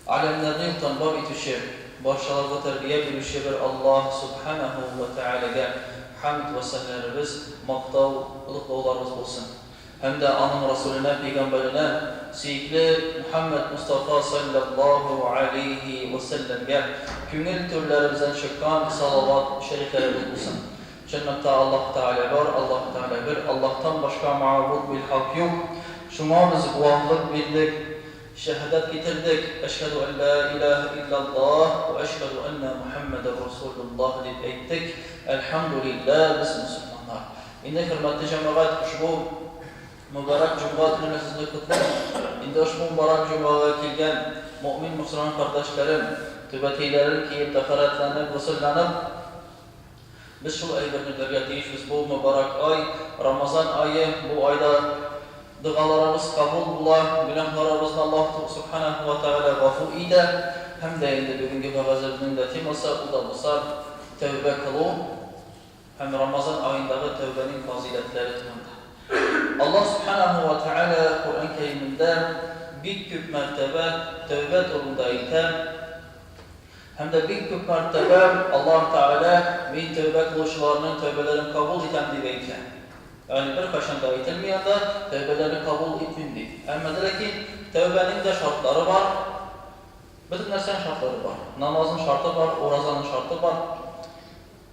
Галәмнәрне юктан бар итүче, барчаларга тәрбия бирүче бер Аллаһ Сүбхәнәһү вә Тәгаләгә хәмд вә сәнәләребез, мактау, олуглауларыбыз булсын. Һәм дә Аның Расүленә, пәйгамбәренә, сөекле Мөхәммәд Мостафа салләллаһу галәйһи вә сәлләмгә күңел түрләребездән чыккан салават шәрифләребез булсын. Чынлыкта Аллаһ Тәгалә бар, Аллаһ Тәгалә бер, Аллаһтан башка маабуд билхак юк. Шуңа без гуаһлык бирдек. Шәһадәт китердек, Әшһәдү ән лә иләһә илляллаһ вә әшһәдү әннә Мухәммәдәр Расулуллаһ дип әйттек. Әлхәмдүлилләһ, без мөселманнар. Инде, хөрмәтле җәмәгать, ошбу мөбарәк җомга көненә сезне котлыйм. Инде ошбу мөбарәк җомгага килгән мөэмин мөселман кардәшләрем, түбәтәйләрен киеп, тәһарәтләнеп, госелланып, Без шул әйберне белергә тиешбез, бу мөбарәк ай, Рамазан ае, бу айда догаларыбыз кабул була, гөнаһларыбызны Аллаһ Сүбхәнәһү вә Тәгалә гафу итә. Һәм дә инде бүгенге вәгазебезнең дә темасы, ул да булса, тәүбә кылу һәм Рамазан аендагы тәүбәнең фазыйләтләре турында. Аллаһ Сүбхәнәһү вә Тәгалә Коръән Кәримендә бик күп мәртәбә тәүбә турында әйтә. Һәм дә бик күп мәртәбә Аллаһ Тәгалә, Мин тәүбә кылучыларның тәүбәләрен кабул итәм, дип әйтә. Ягъни беркайчан да әйтелми анда, тәүбәләрне кабул итмим, дип. Әмма дә ләкин тәүбәнең дә шартлары бар. Бөтен нәрсәнең шартлары бар. Намазның шарты бар, уразаның шарты бар.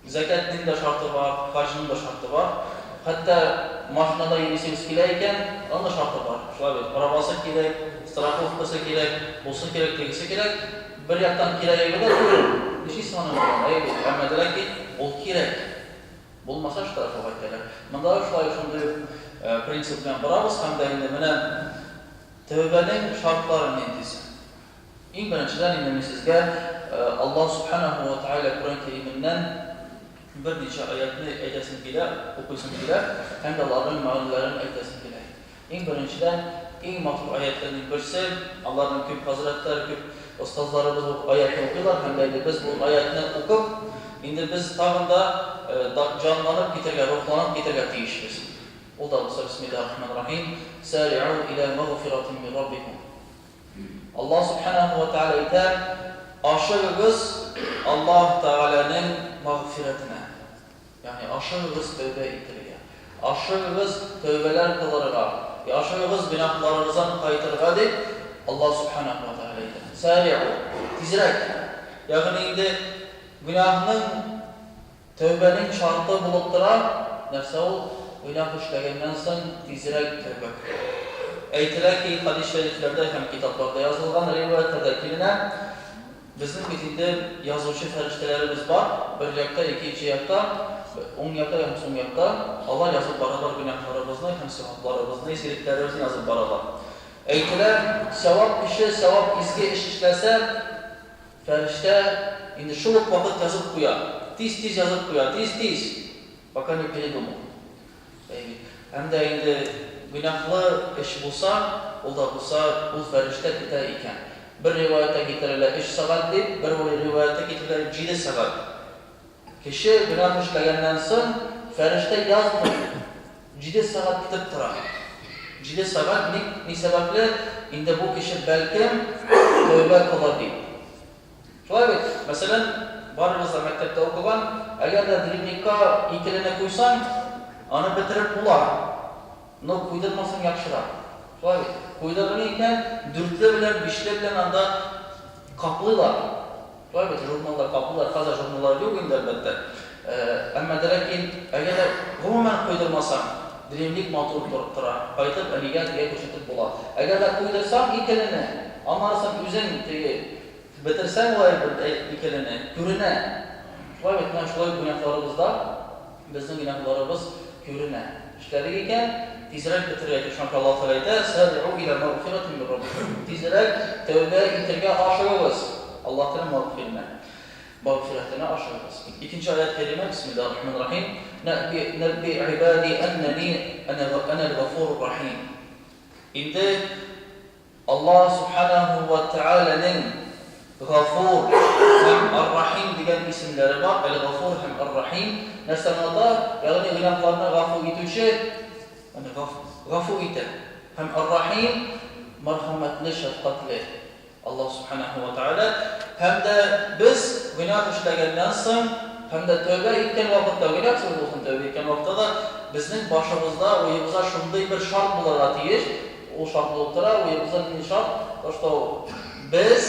Зәкятнең дә шарты бар, хаҗның да шарты бар. Хәтта машинада йөрисегез килә икән, аның да шарты бар. Шулай бит? Правасы кирәк, страховкасы кирәк, бусы кирәк, тегесе кирәк. Бер яктан кирәк әйбер дә түгел. Нишлисең аның белән, әйе бит? Әмма дә ләкин ул кирәк. Булмаса, штрафовать итәләр. Монда да шулай ук шундый ук принцип белән барабыз һәм дә инде менә тәүбәнең шартлары нинди соң? Иң беренчедән инде мин сезгә Аллаһ Сүбхәнәһү вә Тәгалә Коръән Кәрименнән берничә аятьне әйтәсем килә, укыйсым килә һәм дә аларның мәгънәләрен әйтәсем килә. Иң беренчедән, иң матур аятьләрнең берсе, аларның күп хәзрәтләр, күп остазларыбыз бу аятьне укыйлар һәм дә инде без бу аятьне укып, инде без тагын да җанланып китәргә, рухланып китәргә тиешбез. Ул да булса, Бисмиллаһир Рахманир Рахим, Сари'у иля мәгъфиратин мин Раббикум. Аллаһ Сүбхәнәһү вә Тәгалә әйтә, Ашыгыгыз Аллаһ Тәгаләнең мәгъфирәтенә, ягъни ашыгыгыз тәүбә итәргә, ашыгыгыз тәүбәләр кылырга, ашыгыгыз гөнаһларыгыздан кайтырга, дип Аллаһ Сүбхәнәһү вә Тәгалә әйтә. Сари'у, тизрәк, ягъни инде гөнаһның Тәүбәнең шарты булып тора, нәрсә ул? Гөнаһ эшләгәннән соң тизрәк тәүбә кылу. Әйтелә ки, хәдис шәрифләрдә һәм китапларда язылган риваятьләрдә киленә, безнең бит инде язучы фәрештәләребез бар, бер якта, икенче якта, уң якта һәм сул якта, алар язып баралар гөнаһларыбызны һәм савапларыбызны, изгелекләребезне язып баралар. Әйтелә, савап кеше савап изге эш эшләсә, Фәрештә инде шул ук вакыт язып куя. Тиз-тиз язып куя, тиз-тиз! Пока не передумал. Әйе бит. Һәм дә инде гөнаһлы эш булса, ул да булса, ул фәрештә көтә икән. Бер риваятьтә китерелә өч сәгать дип, бер риваятьтә китерелә җиде сәгать. Кеше гөнаһ эшләгәннән соң, фәрештә язмый, җиде сәгать көтеп тора. Җиде сәгать ник, ни сәбәпле, инде бу кеше бәлкем тәүбә кылыр дип. Шулай бит? Мәсәлән, барыгыз да мәктәптә укыган, әгәр дә дневникка икелене куйсаң, аны бетереп була. Но куйдырмасаң яхшырак. Шулай бит? Куйдырдың икән, дүртле белән, бишле белән анда каплыйлар. Шулай бит, журналлар каплыйлар, хәзер журналлар юк инде, әлбәттә. Әмма дә ләкин, әгәр дә гомумән куйдырмасаң, дневник матур торып тора, кайтып әнигә, әтигә күрсәтеп була. Әгәр дә куйдырсаң икелене, аннары соң үзең теге бетерсәң ул әйбер икелене, күренә. Шулай бит, менә шулай гөнаһларыбызда Безнең гөнаһларыбыз күренә. Эшләдек икән, тизрәк бетерергә кирәк. Шуңа күрә Аллаһ Тәгалә әйтә, Сари'у иля мәгъфиратин мин Раббикум. Тизрәк тәүбә итәргә ашыгыгыз. Аллаһ Тәгаләнең мәгъфиренә, мәгъфирәтенә ашыгыгыз. Икенче аять кәримә, Бисмиллаһир рахманир рахим, Нәбби, нәбби гыйбади әннәни әнәл гафурур рахим. Инде Аллаһ Сүбхәнәһү вә Тәгаләнең Гафур һәм Ар-Рахим дигән исемнәре бар. Әл-Гафур һәм Ар-Рахим нәрсәне аңлата? Ягъни гөнаһларны гафу итүче, ягъни гафу итә. Һәм Ар-Рахим, мәрхәмәтле, шәфкатьле. Аллаһ Сүбхәнәһү вә Тәгалә. Һәм дә без гөнаһ эшләгәннән соң, һәм дә тәүбә иткән вакытта, гөнаһсыз булсын, тәүбә иткән вакытта да безнең башыбызда, уебызда шундый бер шарт булырга тиеш, ул шарт булып тора, уебызда нинди шарт? То, что без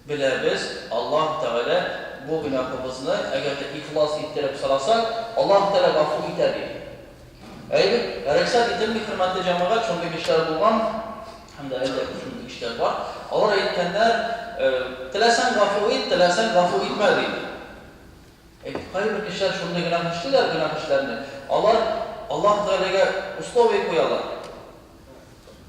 беләбез, Аллаһ Тәгалә бу гөнаһыбызны, әгәр дә ихлас иттереп сорасак, Аллаһ Тәгалә гафу итә дип. Әйе бит, рөхсәт ителми, хөрмәтле җәмәгать, шундый кешеләр булган, һәм дә әле дә шундый кешеләр бар. Алар әйткәннәр, теләсәң гафу ит, теләсәң гафу итмә, дип. Әйт, кайбер кешеләр шундый гөнаһ эшлиләр, гөнаһ эшләрне. Алар Аллаһ Тәгаләгә условие куялар.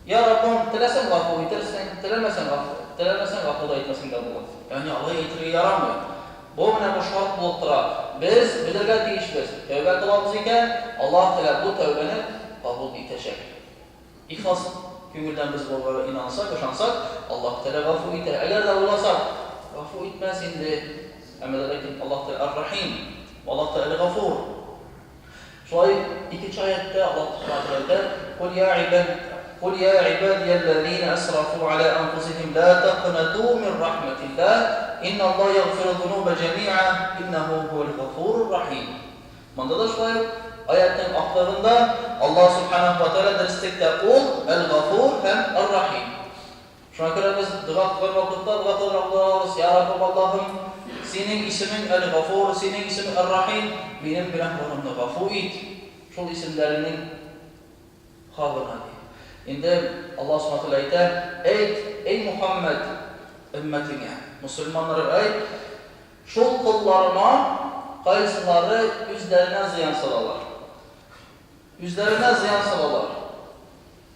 Я Раббым, теләсәң гафу итерсең, теләмәсәң гафу, теләмәсәң гафу да итмәсәң дә була. Ягъни алай әйтергә ярамый. Бу менә бу шарт булып тора. Без белергә тиешбез, тәүбә кылабыз икән, Аллаһ Тәгалә бу тәүбәне кабул итәчәк. Ихлас күңелдән без буга инансак, ышансак, Аллаһ Тәгалә гафу итәр. Әгәр дә уйласак, гафу итмәс инде, әмма дә ләкин Аллаһ Тәгалә Ар-Рахим, Аллаһ Тәгалә Гафур. Шулай икенче аятьтә Аллаһ Субхана ва Тәгалә әйтә, Кул я ибад, Кул я ибадиялләзина асрафу аля анфусихим ла такнату мин рахматиллаһ, инналлаһа ягъфиру зунуба җәмиа, иннәһу һуәл гафурур рахим. Монда да шулай ук аятьнең ахырында Аллаһ Субханәһу ва Тәгалә дөреслектә Ул Әл-Гафур һәм Ар-Рахим. Шуңа күрә без дога кылган вакытта дога кылырга алабыз, Я Раббым Аллаһым, Синең исемең Әл-Гафур, Синең исемең Әр-Рахим, минем гөнаһларымны гафу ит, шул исемнәреңнең хагына, ди. Инде Аллаһ Субхана ва Тәгалә әйтә, Әйт, әй Мухәммәд, өммәтеңә, мөселманнарга әйт, шул колларыма, кайсылары үзләренә зыян салалар. Үзләренә зыян салалар.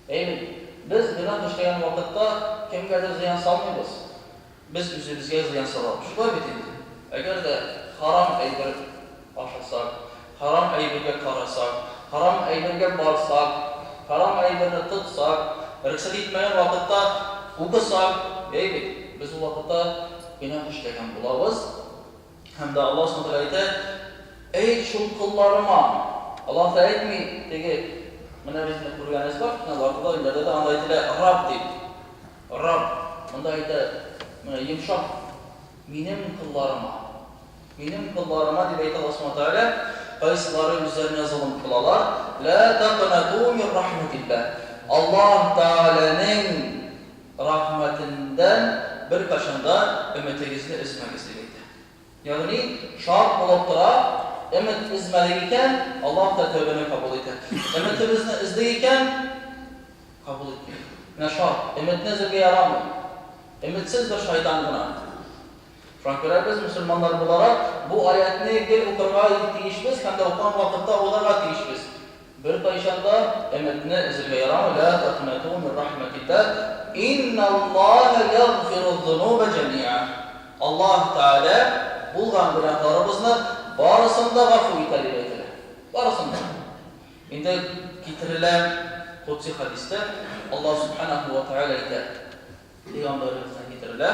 Әйе бит, без гөнаһ эшләгән вакытта кемгәдер зыян салмыйбыз, без үзебезгә зыян салабыз. Шулай бит инде? Әгәр дә харам әйбер ашасак, харам әйбергә карасак, харам әйбергә барсак, харам әйберне тотсак, рөхсәт итмәгән вакытта укысак, әйе бит, без ул вакытта гөнаһ эшләгән булабыз. Һәм дә Аллаһ Субхану ва Тәгалә әйтә, Әйт шул колларыма. Аллаһ Тәгалә әйтми, теге, менә без инде күргәнебез бар, киноларда да, өйләрдә дә анда әйтелә Раб дип. Раб. Монда әйтә, менә йомшак, минем колларыма. Минем колларыма дип әйтә Аллаһ Субхану ва Тәгалә, кайсылары үзләренә золым кылалар, Ла такнату мин рахматиллаһ. Аллаһ Тәгаләнең Рәхмәтендән беркайчан да өметегезне өзмәгез, дип әйтә. Ягъни, шарт булып тора, өмет өзмәдек икән, Аллаһ та тәүбәне кабул итә. Өметебезне өздек икән, кабул итми. Менә шарт, өметне өзергә ярамый. Өметсез бер шайтан гына. Шуңа күрә без, мөселманнар буларак, бу аятьне гел укырга тиешбез һәм дә укыган вакытта уйларга тиешбез. Беркайчан да өметне өзергә ярамый, Лә такнату мин рахмәтилләһ, инналлаһа ягъфируз-зунуба җәмиа. Аллаһ Тәгалә булган гөнаһларыбызны барысын да гафу итә дип әйтелә. Барысын да. Инде китерелә кодси хәдистә, Аллаһ Сүбхәнәһү вә Тәгалә әйтә, Пәйгамбәребездән китерелә.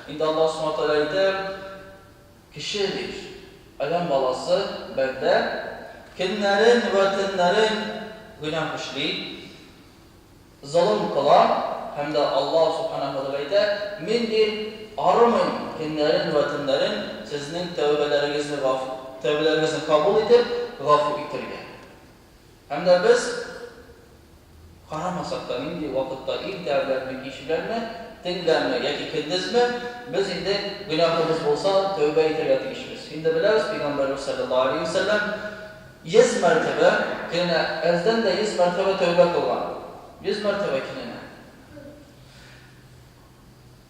Инде Аллаһ Субхана Тәгалә әйтә, Кеше, ди, адәм баласы, бәндә, көннәрен вә төннәрен гөнаһ эшли, золым кыла, һәм дә Аллаһ Субхана ва Тәгалә әйтә, Мин, ди, арымыйм көннәрен вә төннәрен сезнең тәүбәләрегезне гафу, тәүбәләрегезне кабул итеп, гафу итәргә. Һәм дә без карамасак та, нинди вакытта, иртә беләнме, кич беләнме, төнләме яки көндезме, без инде гөнаһыбыз булса, тәүбә итәргә тиешбез. Инде беләбез, Пәйгамбәребез салләллаһу алейһи вә сәлләм 100 мәртәбә көненә, әздән дә 100 мәртәбә тәүбә кылган. 100 мәртәбә көненә.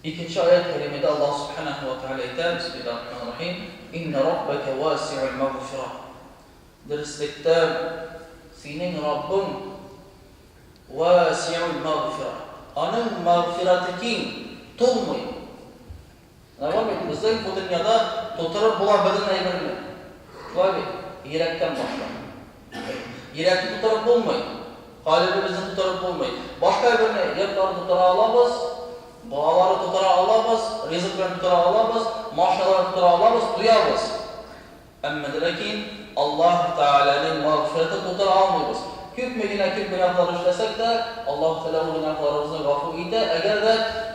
Икенче аять кәримәдә Аллаһ Субханәһү вә Тәгалә әйтә, Бисмиллаһир-рахманир-рахим, Иннә раббәкә васи'ул мәгъфирә. Дөреслектә, синең Раббың Васиул мәгъфирә. Аның мәгъфирәте киң, тулмый. Менә бар бит, безнең бу дөньяда тутырып була бөтен әйберне. Шулай бит? Йөрәктән башлап. Йөрәкне тутырып булмый. Калебебезне тутырып булмый. Башка әйберне, йортларны тутыра алабыз, балаларны тутыра алабыз, ризык белән тутыра алабыз, машиналар тутыра алабыз, туябыз. Әмма дә ләкин Аллаһ Тәгаләнең мәгъфирәтен тутыра алмыйбыз. Күпме генә күп гөнаһлар эшләсәк тә, Аллаһ Тәгалә ул гөнаһларыбызны гафу итә, әгәр дә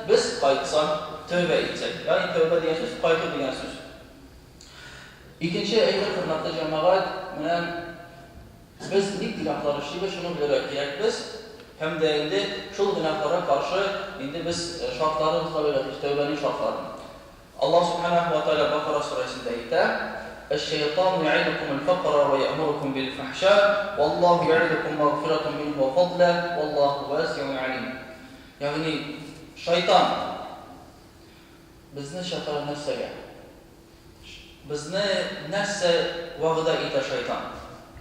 без кайтсак, тәүбә итсәк. Ягъни тәүбә дигән сүз, кайту дигән сүз. Икенче әйбер, хөрмәтле җәмәгать, менә без ник гөнаһлар эшлибез, шуны белергә кирәкбез. Һәм дә инде шул гөнаһларга каршы инде без шартларын табарга тиеш, тәүбәнең шартларын. Аллаһ Сүбхәнәһү вә Тәгалә Бакара сүрәсендә әйтә, Әш-шәйтану яидукумул факра вә яэмурукум бил-фахша, валлаһу яидукум мәгъфиратан минһу вә фадла, валлаһу васиун алим. Ягъни, шайтан безне чакыра нәрсәгә? Безне нәрсә вәгъдә итә шайтан?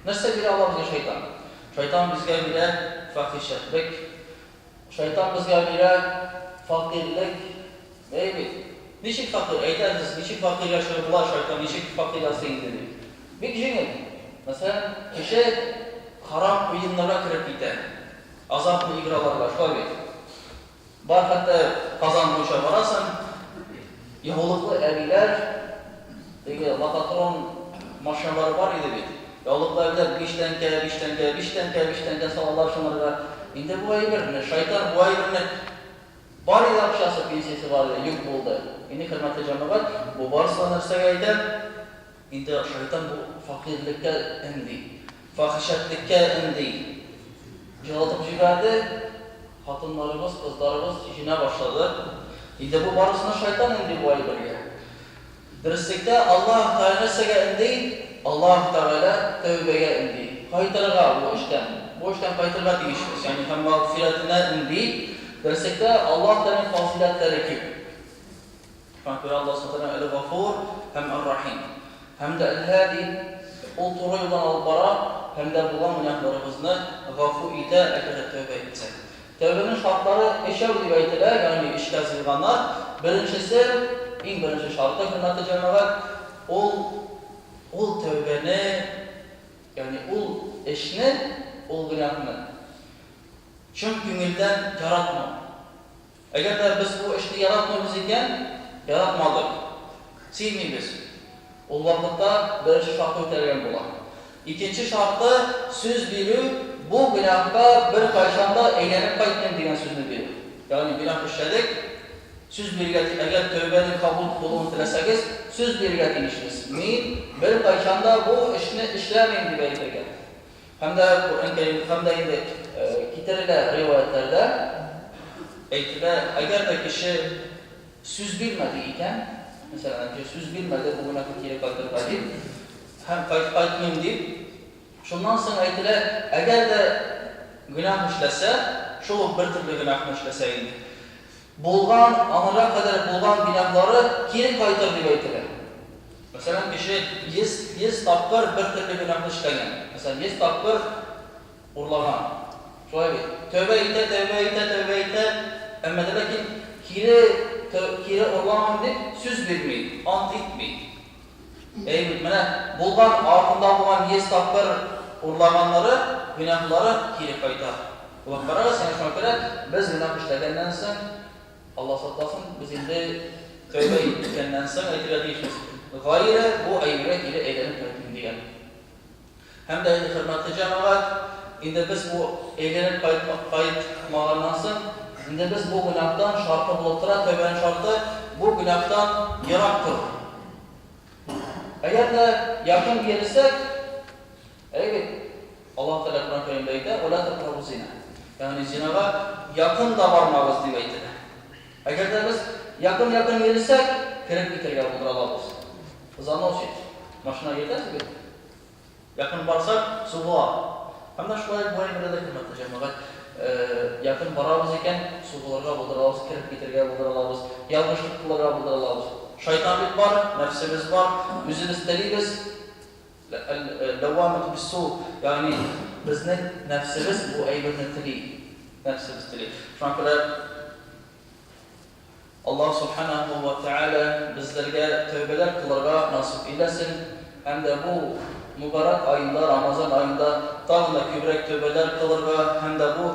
Нәрсә бирә ала безгә шайтан? Шайтан безгә бирә фахишәтлек, Шайтан безгә бирә фәкыйрьлек. Әйе бит? Ничек фәкыйрь? Әйтәсез, ничек фәкыйрь яшәп була, шайтан ничек фәкыйрь ясый инде дип. Бик җиңел. Мәсәлән, кеше харам уеннарга кереп китә. Азартный играларга, шулай бит? Бар хәтта Казан буенча барасың, яулыклы әбиләр, теге лохотрон машиналары бар иде бит. Яулыклы әбиләр биш тәңкә, биш тәңкә, биш тәңкә, биш тәңкә салалар шуңарга. Инде бу әйберне, шайтан бу әйберне бар иде акчасы, пенсиясе бар иде, юк булды. Инде, хөрмәтле җәмәгать, бу барысы да нәрсәгә әйтә? Инде шайтан бу фәкыйрьлеккә өнди, фахишәтлеккә өнди. Җылытып җибәрде, хатыннарыбыз, кызларыбыз чишенә башлады. Инде бу барысына шайтан өнди бу әйбергә. Дөреслектә Аллаһ Тәгалә нәрсәгә өнди? Аллаһ Тәгалә тәүбәгә өнди. Кайтырга бу эштән. Бу эштән кайтырга тиешбез. Ягъни һәм мәгъфирәтенә өнди. Дөреслектә Аллаһ Тәгаләнең фазыйләтләре күп. Шуңа күрә Аллаһ Субхана Әл-Гафур һәм Әр-Рахим. Һәм дә Әл-Һади, Ул туры юлдан алып бара һәм дә булган гөнаһларыбызны гафу итә, әгәр дә тәүбә итсәк. Тәүбәнең шартлары өчәү дип әйтелә, ягъни өчкә җыелганнар. Беренчесе, иң беренче шарты, хөрмәтле җәмәгать, ул, ул тәүбәне, ягъни ул эшне, ул гөнаһны чын күңелдән яратмау. Әгәр дә без бу эшне яратмыйбыз икән, яратмадык, сөймибез, ул вакытта беренче шарты үтәлгән була. Икенче шарты, сүз бирү, бу гөнаһка беркайчан да әйләнеп кайтмыйм дигән сүзне бирү. Ягъни гөнаһ эшләдек, сүз бирергә ти, әгәр тәүбәнең кабул булуын теләсәгез, сүз бирергә тиешбез, мин беркайчан да бу эшне эшләмим дип әйтергә. Һәм дә Коръән Кәрим, һәм дә инде китерелә риваятьләрдә әйтелә, әгәр дә кеше сүз бирмәде икән, мәсәлән, кеше сүз бирмәде бу гөнаһка кире кайтырга дип, һәм кайт кайтмыйм дип, шуннан соң әйтелә, әгәр дә гөнаһ эшләсә, шул ук бер төрле гөнаһны эшләсә инде, булган, аңарга кадәр булган гөнаһлары кире кайтыр дип әйтелә. Мәсәлән, кеше 100, 100 тапкыр бер төрле гөнаһны эшләгән. Мәсәлән, 100 тапкыр урлаган. Шулай бит? Тәүбә итә, тәүбә итә, тәүбә итә, әмма дә ләкин кире, кире урламам дип сүз бирми, ант итми. Әй бит, менә булган, артында булган 100 тапкыр урлаганнары, гөнаһлары кире кайта. Уйлап карагыз, янә шуңа күрә без гөнаһ эшләгәннән соң, Алла сакласын, без инде тәүбә иткәннән соң әйтергә тиешбез, гайре бу әйбергә кире әйләнеп кайтмыйм дигән. Һәм дә инде, хөрмәтле җәмәгать, инде без бу әйләнеп кайтмаганнан соң, инде без бу гөнаһтан, шарты булып тора, тәүбәнең шарты, бу гөнаһтан ерак тору. Әгәр дә якын йөресәк, әйе бит, Аллаһ Тәгалә Коръән Кәримдә әйтә, Вә лә тәкърабу зина. Ягъни зинага якын да бармагыз дип әйтелә. Әгәр дә без якын-якын йөресәк, кереп китәргә булдыра алабыз. Заносит. Машина йөртәсез бит. Якын барсак, сугыла. Һәм дә шулай ук бу әйбердә дә, хөрмәтле җәмәгать, якын барабыз икән, сугылырга булдыра алабыз, кереп китәргә булдыра алабыз, ялгышлык кылырга булдыра алабыз. Шайтан бит бар, нәфсебез бар, үзебез телибез, Әл-ләввамату биссу, ягъни безнең нәфсебез бу әйберне тели, нәфсебез тели. Шуңа күрә Аллаһ Субханаһу ва Тәгалә безләргә тәүбәләр кылырга насыйп иләсен һәм дә бу мөбарәк аенда, Рамазан аенда тагын да күбрәк тәүбәләр кылырга һәм дә бу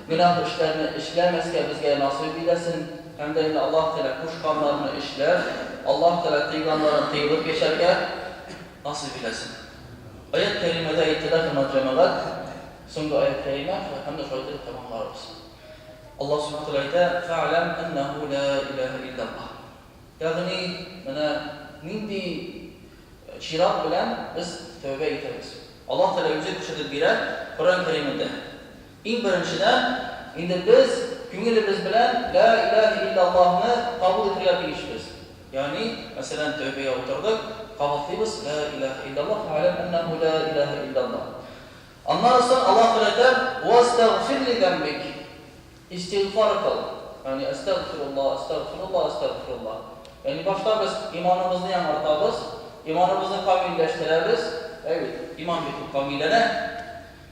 гөнаһ эшләрне эшләмәскә безгә насыйп иләсен һәм дә инде Аллаһ Тәгалә кушканнарны эшләп, Аллаһ Тәгалә тыйганнарын тыелып яшәргә насыйп иләсен. Аять кәримәдә әйтелә, хөрмәтле җәмәгать. Соңгы аять кәримә һәм дә шулай итеп тәмамларбыз. Аллаһ Субхану ва Тәгалә әйтә, Фәгъләм әннәһу ла илаһә илляллаһ. Ягъни, менә нинди чират белән без тәүбә итәбез. Аллаһ Тәгалә үзе күрсәтеп бирә Коръән Кәримендә. Иң беренчедән, инде без күңелебез белән Лә илаһә илляллаһны кабул итәргә тиешбез. Ягъни, мәсәлән, тәүбәгә утырдык, кабатлыйбыз, Лә илаһә илляллаһ, фәгъләм әннәһу лә илаһә илляллаһ. Аннары соң Аллаһ Тәгалә әйтә, Вәстәгъфир ли зәмбик. Истигъфар кыл. Ягъни, әстәгъфируллаһ, әстәгъфируллаһ, әстәгъфируллаһ. Ягъни, башта без иманыбызны яңартабыз, иманыбызны камилләштерәбез. Әй бит, иман бит ул камилләнә.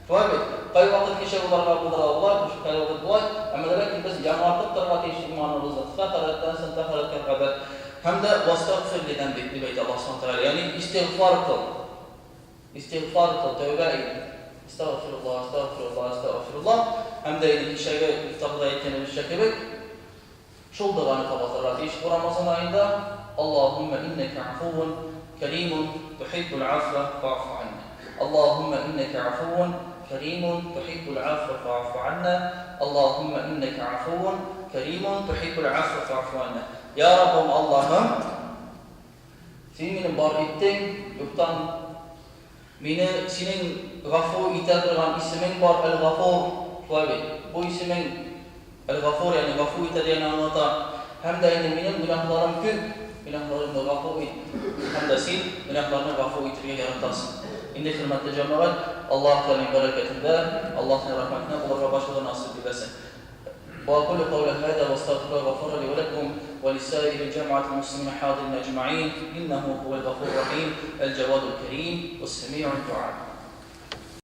Шулай бит? Кайвакыт кичә боларга булдыра болай, кайвакыт болай. Әмма дә ләкин без яңартып торырга тиеш иманыбызны. Тәһарәттән соң тәһарәткә кадәр. Һәм дә вәстәгъфир ли зәмбик, дип әйтә Аллаһ Субхану ва Тәгалә. Ягъни, истигъфар кыл. Истигъфар кыл, тәүбә ит. Әстәгъфируллаһ, әстәгъфируллаһ, әстәгъфируллаһ. Һәм дә инде кичәге ифтарда әйткәнебезчә кебек, шул доганы кабатларга тиеш бу Рамазан аенда, Аллаһуммә иннәкә афувун кәримун тухиббул афва фа'фу анна. Аллаһуммә иннәкә афувун кәримун тухиббул афва фа'фу анна. Аллаһуммә иннәкә афувун кәримун тухиббул афва фа'фу анна. Я Раббым Аллаһым, Син мине бар иттең, юктан. Мине Синең гафу итә торган исемең бар, Әл-Гафур. Шулай бит? Бу исемең Әл-Гафур, ягъни гафу итә дигәнне аңлата. Һәм дә инде минем гөнаһларым күп, гөнаһларымны гафу ит. Һәм дә Син гөнаһларны гафу итергә яратасың. Инде, хөрмәтле җәмәгать, Аллаһ Тәгаләнең бәрәкәтендә, Аллаһның рәхмәтенә булырга барча да насыйп иләсен. وأقول قول هذا واستغفر الله غفر لي ولكم ولسائر الجماعة المسلمين حاضرين أجمعين إنه هو الغفور الرحيم الجواد الكريم والسميع الدعاء.